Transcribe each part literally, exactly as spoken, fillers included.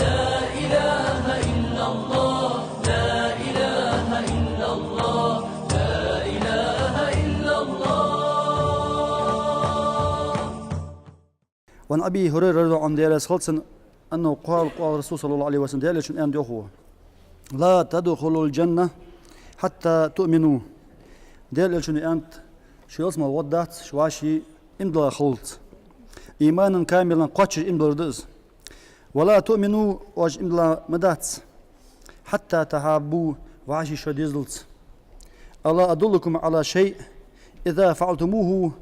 لا إله إلا الله، لا إله إلا الله، لا إله إلا الله. وعن أبي هريرة رضي الله عنه, Даьла раьза хилва цунна, أنه قال، قال رسول صلى الله عليه وسلم, Даьла Элчано аьннад йоах: لا تدخلوا الجنة حتى تؤمنوا. Даьла Элчано аьннад: шо ялсмала гӀоргдац, шо вӀаши иман дилла хиллалца. إيمانا كاملا, кхоачаш иман диллар да из. ولا تؤمنوا, оаш иман дилла ма дац, حتى تحابوا, вӀаши шо дезалца. ألا أدلكم على شيء إذا فعلتموه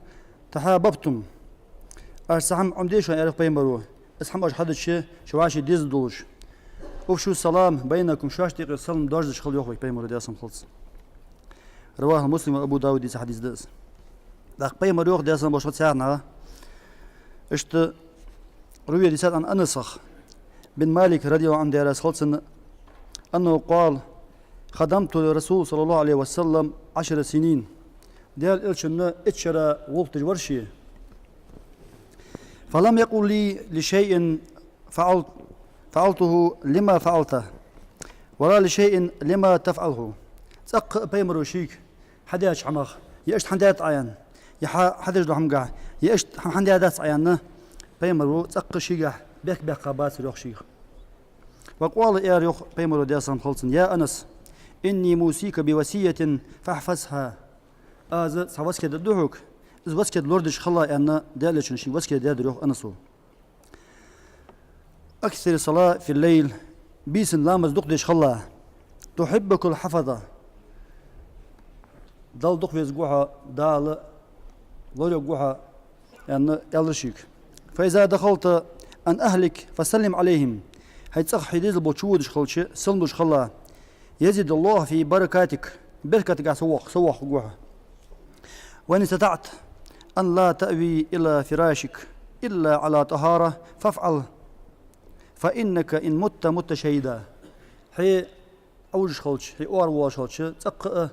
تحاببتم؟ Аз цхьа хӀама Ӏомаде шоана, аьлар пайхамаро, из хӀама оаш хьадича, шо вӀаши деза долаш. أفشوا السلام بينكم, шоашта юкъе салам доаржадеш хила, йоах вай пайхамаро, Даьла салам хилда цунна. رواه مسلم وأبو داود, дийца хьадис да из. ТӀаккха пайхамаро йоах, Даьла салам болча царна. Иштта روي, дийцад, عن أنس بن مالك رضي الله عنه, Даьла раьза хилва цунна, أنه قال: خدمت الرسول صلى الله عليه وسلم عشر سنين. Даьла Элчанна итт шера гӀулакх деш вар ше. فلم يقل لي لشيء فعلت، فعلته لم فعلته، ولا لشيء لم تفعله. ЦӀаккха а пайхамаро шийга хьадаьча хӀамах, е иштта хӀана даьд Ӏа аьнна, е хьа-, хьадеш долча хӀамагахь, е иштта хӀама хӀана даьдац Ӏа аьнна, пайхамаро цӀаккха шийгахь бехк-бехк баьцар йоах шийх. وقال, аьлар йоах пайхамаро, Даьла салам хилда цунна: يا أنس، إني موصيك بوصية فاحفظها. Аз цхьа васкет дергда хьога, из васкет лорадеш хила, аьнна, Даьла Элчано шийга васкет даьдар йоах Анасо. أكثر الصلاة في الليل, бийсан ламаз дукха деш хила. تحبك الحفظة, Далла дукха везаргва хьо, Дала лораргва хьо, аьнна, аьлар шийга. فإذا دخلت عن أهلك فسلم عليهم. Хьай цӀагӀа, хьай дезал болча чуводаш хилча, салам луш хила. يزد الله في بركاتك, беркатагахь соввакх-, совваккхаргва хьо. وإن استطعت أن لا تأوي إلى فراشك إلا على طهارة فافعل، فإنك إن مت مت شهيدا. Хьо Ӏовужаш хилча, хьо оравоалаш хилча, цӀаккха а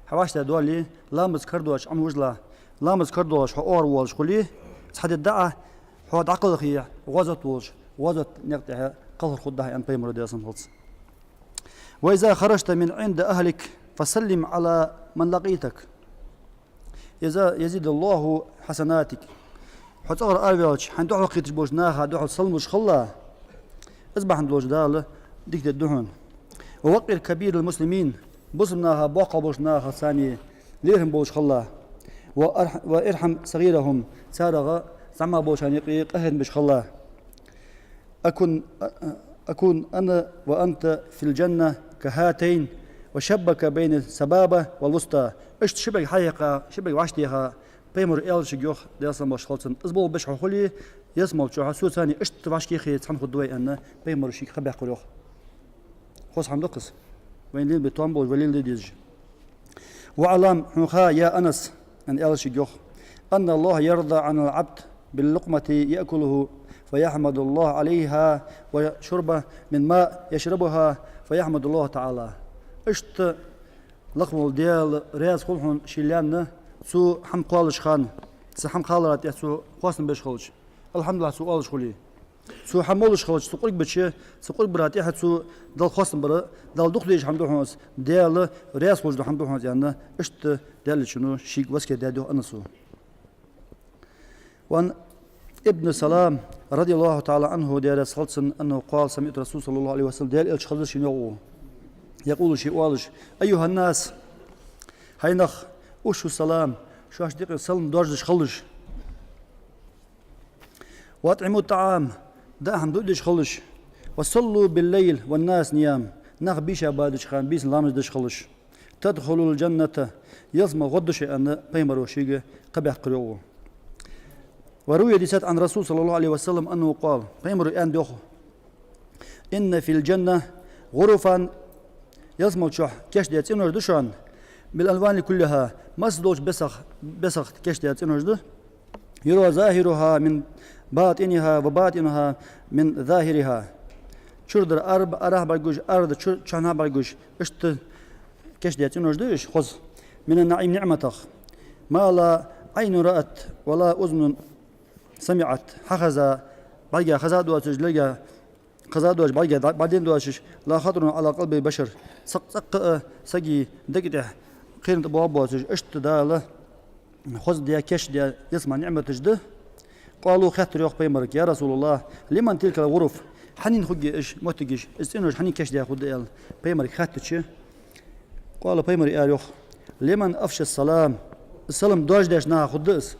хьо вӀаштӀехьа доале, ламаз карадоацаш Ӏомавижалахь. Ламаз карадоалаш хьо оравоалаш хуле, цхьа ди дӀа а, хьо дӀакхалхе, гӀазот волча, гӀазота никъ тӀа кхалхар хургда хьо, аьннад пайхамаро, Даьла салам хилда цунна. وإذا خرجت من عند أهلك فسلم على من لقيتك. يزا-، يزد الله حسناتك. Хьо цӀагӀара араваьлча, хьайна духьалкхийташ болча наха духьал салам луш хила, из бахьан долаш Дала дика дергда хьона. ووقر كبير المسلمين. Бусалба наха боккхагӀа болча наха царна лерхӀам болаш хила. وارح-، وارحم صغيرهم. Царех зӀамагӀа болчарна юкъе къахетам беш хила. أكن، أكن أنا وأنت في الجنة كهاتين وشبك بين السبابة والوسطى. Иштта ши бӀарг хьахьекха, ши бӀарг вӀаштӀехьа, пайхамаро аьлар шийга йоах, Даьла салам хилда цунна. Из болх беш хьо хуле, ялсмала чухь, со царна иштта вӀашкахе цхьана хургда вай, аьнна, пайхамаро шийга кхаъ баьккхар йоах. Хоза хӀама да-кх из. Вайна леладе беза товш болаш, вай леладе дезаш. واعلم, хьона ха я, Анас, аьнна, аьлар шийга йоах, أن الله يرضى عن العبد باللقمة يأكلها فيحمد الله عليها، والشربة من ماء يشربها فيحمد الله تعالى. Иштта лакха вола Даьла раьза хул хьона ший лаьнна, цо хӀама кхоаллача хана, цо хӀама кхаллара тӀехьа цо хоастам беш хилча, алхьамдулиллахӀ цо оалаш хуле. Цо хӀама молаш хилча, цо къург бича, цо къург бара тӀехьа цо Далла хоастам бар, Далла дукха дезаш хӀама да хьона из, Даьла раьза хулаш дола хӀама да хьона из, аьнна, иштта Даьла Элчано шийга васкет даьд йоах Анасо. وعن ابن سلام رضي الله تعالى عنه, Даьла раьза хилда цунна, أنه قال: سمعت الرسول صلى الله عليه وسلم, Даьла Элча хезар шийна йоах, يقول, ше оалаш: أيها الناس, хӀай нах, أفشوا السلام, шоашта юкъе салам доаржадеш хилалаш. وأطعموا الطعام, даа хӀама дуадеш хилалаш. وصلوا بالليل والناس نيام, нах бийша бадача хана бийсан ламаз деш хилалаш. تدخلوا الجنة, ялсмала гӀоргда шо, аьнна, пайхамаро шийга кхаъ баьккхар йоах. وروي, дийцад, عن الرسول صلى الله عليه وسلم أنه قال, пайхамаро аьннад йоах: إن في الجنة غرفا, ялсмала чухь кийчдаь цӀенош да шоана, بالألوان كلها, масса долча бесах, бесах кийчдаь цӀенош да. يرى ظاهرها من باطنها وباطنها من ظاهرها. Чура дар ара-, арахьа бӀаргагуш, ара дар чу-, чухьнахьа бӀаргагуш, иштта кийчдаь цӀенош да уж хоза. من النعيم, ниӀматах. ما لا عين رأت ولا أذن سمعت. Хьахеза, бӀарга хеза доацаш, лелга кхаза доацаш, бӀарга дӀа-, бӀаргадайна доацаш, لا خطر على قلب بشر, цхьаккха цӀаккха а сага дега тӀа кхерам тӀабоагӀа боацаш, иштта Дала хоза даь, кийчдаь, ялсмала ниӀматаш да. قالوا, хаьттар йоах пайхамарга: يا رسول الله، لمن تلك الغرف؟ Хьанна хургья уж моттигаш, из цӀенош хьанна кийчдаь хургда аьнна, пайхамарга хаьттача, قال, пайхамара аьлар йоах: لمن أفشى السلام, салам доаржадеш наха хургда из.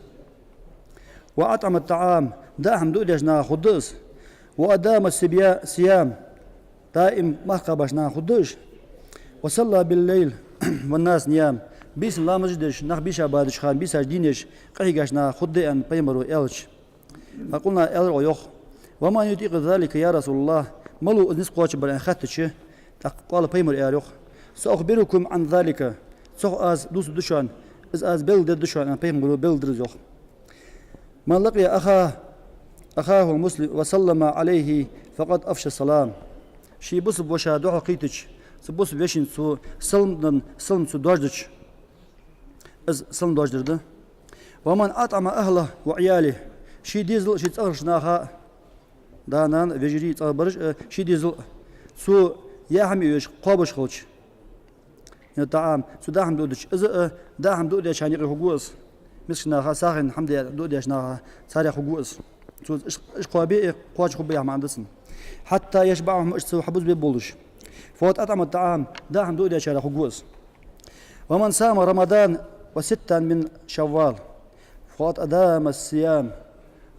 وأطعم الطعام, даа хӀама дуадеш наха хургда из. وأدام الصبيا-, الصيام, даим марха кхаьбеш наха хургда уж. وصلى بالليل والناس نيام, бийсанна ламазаш деш, нах бийша баьдача хана, бийсаш дийнеш къахьегаш наха хургда аьнна пайхамара аьлча. فقلنا, аьлар оаха йоах: ومن يطيق ذلك يا رسول الله؟ Малав из низ кхоачашбар аьнна хаьттача, тӀаккха قال, пайхамара аьлар йоах: سأخبركم عن ذلك, цох аз дувцаргда шоана, из аз белгалдергда шоана аьнна, пайхамара белгалдир из йоах. من لقي أخاه، أخاه المسلم وسلم عليه فقد أفشى السلام. Ший бусалба воша духьалкхийттача, цу бусалба вешийна цо салам денна, салам цо доаржадича, из салам доаржадир да. ومن أطعم أهله وعياله, ший дезал а, ший цӀагӀарча наха, да-нана, вежарий, цӀагӀарбараш а, ший дезал а, цо яа хӀама йоацаш кхоабаш хилча, من الطعام, цо даа хӀама дуадича, из а даа хӀама дуадечарна юкъе хургва из. Мискача наха, сагӀийна хӀама де дуадеча наха, царех хургва из. Цо уж, уж кхоабе а, кхоачаш хургба яха маӀан да цун. حتى يشبعهم, уж цо хьабузабе болаш. فقد أطعم الطعام, даа хӀама дуадечарех хургва из. ومن صام رمضان وستا من شوال فقد أدام الصيام.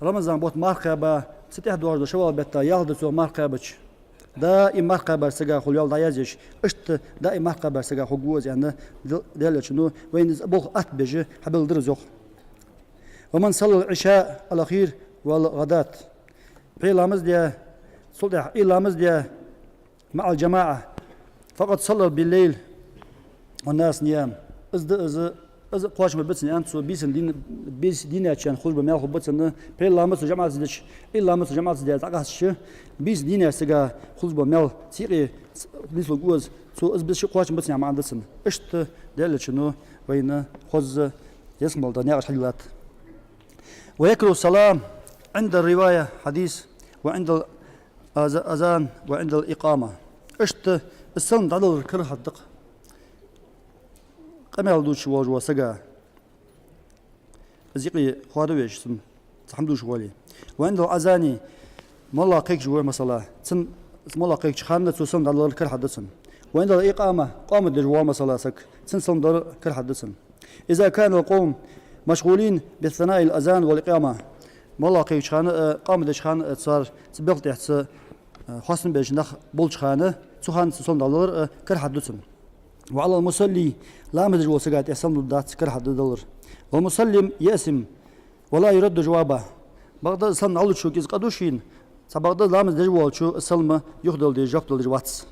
Рамазан бутт марха кхаьба, цул тӀехьа доагӀаш дола шаввал бетта ялх ди цо марха кхаьбача, даим марха кхаьбача сага хул йоал дӀаязъеш, иштта даим марха кхаьбача сага хургва из аьнна, Дал-, Даьла Элчано вайна из болх атта беш хьабелгалдир из йоах. ومن صلى العشاء الأخير والغداة. Пхьера ламаз даь, цул тӀехьа Ӏуйра ламаз даь, مع الجماعة فقد صلى بالليل والناس نيام. Из да из, из кхоачам бергба цунна аьнна, цо бийсанна дийна-, бийса дийнахьа хулаш бола маьл хургба цунна, пхьера ламаз цо жамаӀатаца дича, Ӏуйра ламаз цо жамаӀатаца даь дӀакъастача, бийсанна дийнахьа сага хулаш бола маьл цу юкъе ц-, нислургва из, цо из бийса кхоачам бергба цунна аьнна маӀан да цун. Иштта Даьла Элчано вайна хоза ялсмале наькъаш хьадиллад. ويكره السلام عند الرواية, хьадис, وعند الأذ-, الأذان وعند الإقامة. Иштта из салам дӀадалар карахӀат да-кх къамаьл дувцаш волаш вола сага, из юкъе хоадавеш, цун цхьа хӀама дувцаш вале. وعند الأذان, молла кхайкаш вале, масала, цун, молла кхайкача хана цо салам дӀадалар карахӀат да цун. وعند الإقامة, къамат деш вале, масала, саг, цун салам далар карахӀат да цун. إذا كان القوم مشغولين بثناء الأذان والإقامة. Молла кхайкача хана а, къамат деча хана а цар цу белха тӀехьа цу, а, хоастам беш нах болча хана, цу хана цо салам дӀадалар а карахӀат да цун. وعلى المصلي, ламаз деш волча сага тӀа салам дала дац, карахӀат да далар. والمسلم يأثم ولا يرد جوابه. Бакъда салам дӀалучо кӀезига къа да шийна, цхьабакъда ламаз деш волчо салам юхадала дезаш, жоп дала дезаш вац.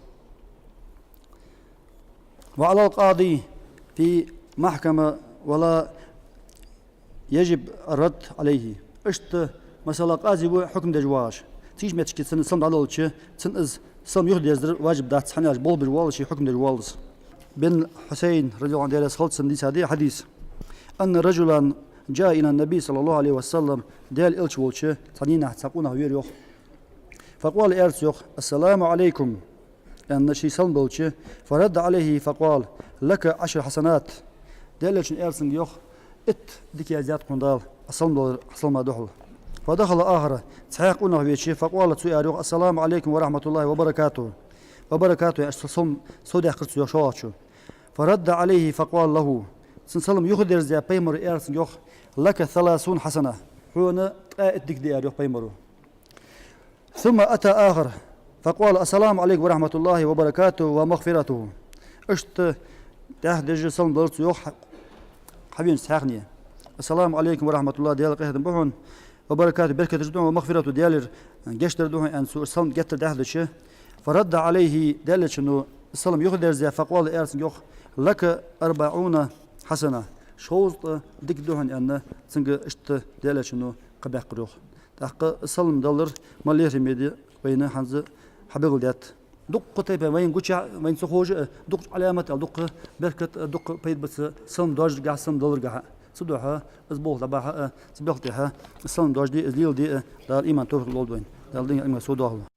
وعلى القاضي في محكمة ولا يجب الرد عليه. Иштта, масала, къази ва хьукам деш воагӀаш. Цига метташка цунна салам дӀадалча, цунна из салам юхадерзадар важиб дац, хӀана аьлча болх беш воалл из, ше хьукам деш воалл из. Бин Хьусайн, رضي الله عنه, Даьла раьза хилва цунна, дийцад из хьадис: أن رجلا جاء إلى النبي صلى الله عليه وسلم, Даьла Элча волча цхьан дийнахьа цхьа къонах вера йоах. فقال, аьлар цо йоах: السلام عليكم, аьнна, ший салам далча, فرد عليه فقال: لك عشر حسنات. Даьла Элчано аьлар цунга йоах: итт дика яздаьд хьона Дала, Ӏа салам далар, Ӏа салама духьал. فدخل آخر, цхьаькха къонах веча, فقال, цо аьлар йоах: السلام عليكم ورحمة الله وبركاته. وبركاته, аьнна, салам совдаьккхар цо йоах шоллагӀчо. فرد عليه فقال له, цун салам юхадерзадаь, пайхамара аьлар цунга йоах: لك ثلاثون حسنة, хьона ткъаь итт дика да, аьлар йоах пайхамара. ثم أتى آخر فقال: السلام عليكم ورحمة الله وبركاته ومغفرته. Иштта тӀехьа деш салам далар цо йоах хьа-, хьавенача цхьаькхане. السلام عليكم ورحمة الله, Даьла къахетам ба хьона, وبركاته, беркаташ да хьона, ومغفرته, Даьлера гешт дар да хьона, аьнна, цо салам геттара тӀехьа дича, فرد عليه, Даьла Элчано салам юхадерзадаь, فقال, аьлар цунга йоах: لك أربعون حسنة, шовзткъа дика да хьона, аьнна, цунга иштта Даьла Элчано кхаъ баьккхар йоах. ТӀаккха салам далар ма лерхӀаме да вайна хӀанз хьабелгалдаьд. Дуккха тайпара вайна гуча, вайна ца ховш а, дукха Ӏаламат а, дукха беркат а, дукха пайда ба цу салам доажаргахьа, салам даларгахьа. Цудухьа из болх дӀабахьа а, цу белха тӀехьа салам доажаде а, из леладе а, Дала иман, товфикъ лолда вайна. Дала дин иман со дохалва.